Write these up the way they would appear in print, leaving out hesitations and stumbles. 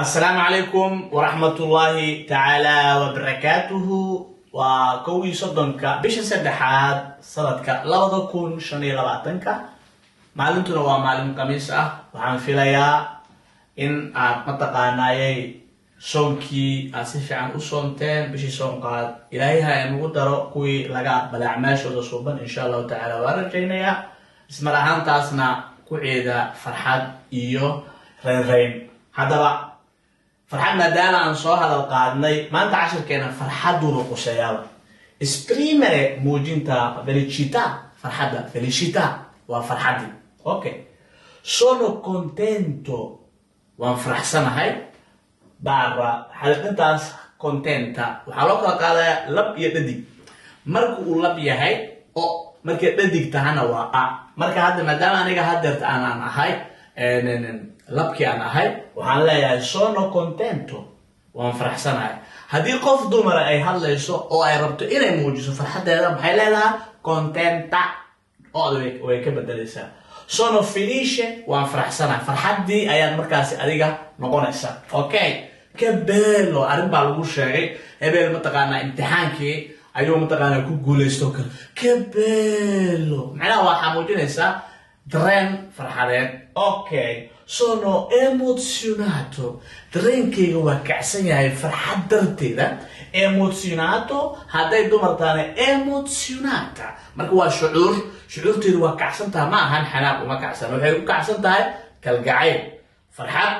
Asalaamu calaykum waraxmatullaahi tacaala wabarakaatuhu. Waa 31-ka bisha saddexaad, sanadka 2025-ka. Maalintuna waa maalin Khamiis ah. Waxaan filayaa in aad mataqaanaayay soonkii aad si fiican u soonteen. Bishii soonqaad Ilaahay ha inagu daro kuwii laga aqbalay acmaashooda suuban, insha Allahu tacaala waan rajaynayaa. Ismar ahaantaasna ku ciida farxad iyo reynreyn. Haddaba farxad maadaama aan soo hadal qaadnay, maanta cashirkeena farxaduuba quseeyaaba. Esprimere, muujinta, felicità, farxadda. Felicità waa farxaddii. Okay, sono contento, waan faraxsanahay. Barra xariiqintaas contenta waxaa loo kala qaadayaa lab iyo dhadig. Marka uu lab yahay o, markay dhadig tahana waa a. Marka hadda maadaama aniga hadeerta aan ahay labkii aan ahay, waxaan leeyahay sono contento, waan faraxsanahay. Haddii qof dumara ay hadlayso oo ay rabto inay muujiso farxaddeeda, maxay leedahay? Contenta, oda way ka bedelaysaa. Sono felice, waan faraxsanahay. Farxaddii ayaad markaasi adiga noqonaysaa. Okay, che bello, arrin baa lagu sheegay, hebel mataqaanaa imtixaankii ayuu mataqaanaa ku guulaysto kale. Che bello macnaha waxaa muujinaysaa dareen farxadeed. Okay, sono emozionato, dareenkayga waa kacsan yahay farxad darteeda. Emozionato hadday dumar tahana, emozionata. Marka waa shucuur, shucuurteedu waa kacsan tahay. Ma ahan xanaaq uma kacsan, waxay ku kacsan tahay kalgacayl, farxad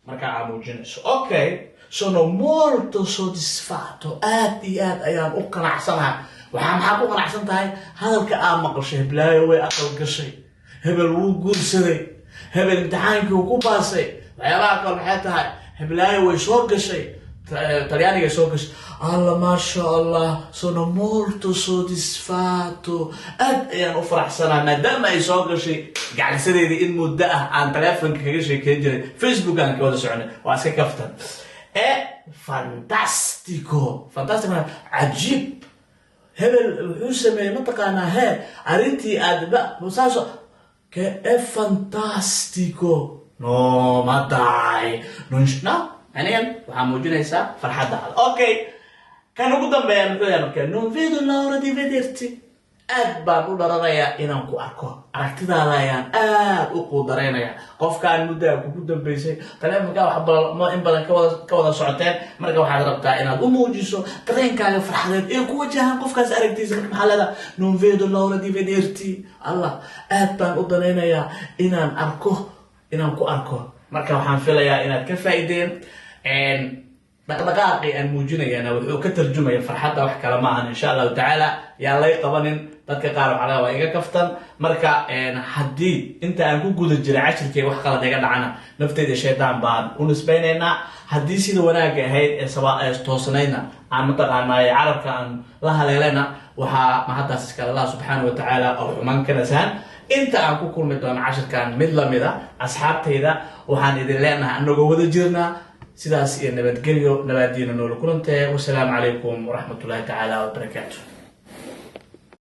marka aa muujinayso. Okay, sono molto soddisfatto, aad iyo aad ayaan u qanacsanahay. Waxaa maxaa ku qanacsan tahay? Hadalka aa maqashay, heblaayo way aqal gashay, hebel wuu guursaday, hebel imtixaankii uu ku baasay. Waxyaabaha kale maxay tahay? Heblaayo way soo gashay, Talyaaniga soo gashay. Alla, maasha Allah, sono molto soddisfatto, aad ayaan u faraxsanaa maadaama ay soo gashay gaclisadeedii in muddo ah aan taleefonka kaga sheekeyn jiray, Facebook aan ka wada soconay. Waa iska kaftan. È fantastico. Fantastico, cajiib. Hebel wuxuu sameeyey mataqaanaa he arrintii aadba saaso che è fantastico. No, ma dai, non no. Anigan waxaa muujinaysaa farxaddaada. Okay, kan ugu dambeeya muxuu yahay? Marka non vedo l'ora di vederti, aad baan u dharanayaa inaan ku arko, aragtidaada ayaan aad u quudaraynaya. Qofkaan muddaa kugu dambeysay, taleefonka wax in badan ka wada socoteen, marka waxaad rabtaa inaad u muujiso dareenkaaga farxadeed ee ku wajahan qofkaas aragtiisa. Marka maxaa leedaha? Non vedo l'ora di vederti. Allah, aad baan u danaynayaa inaan arko, inaan ku arko. Marka waxaan filayaa inaad ka faa'iideen. Dhaqdhaqaaqii aan muujinayana wuxuu ka tarjumaya farxadda, wax kale ma ahan. Insha Allahu tacaala yaan lay qabanin dadka qaar, waxaa laga waa iga kaftan. Marka haddii inta aan ku guda jiray cashirkay wax qalad iga dhacana, nafteyda shaydaan baan u nisbaynaynaa. Haddii sida wanaagga ahayd ee ee toosnaydna aan mataqaanaa carabka aan la haleelena, waxaa mahaddaas iskale Allah subxaana wa tacaala oo xumaan ka nasahan. Inta aan ku kulmi doono cashirkan mid lamid a, asxaabtayda, waxaan idin leenahay anagoo wada jirnaa sidaas iyo nabadgelyo, nabaadiina noola kulantee. Wasalaamu calaykum waraxmatullahi tacaala wabarakaatu.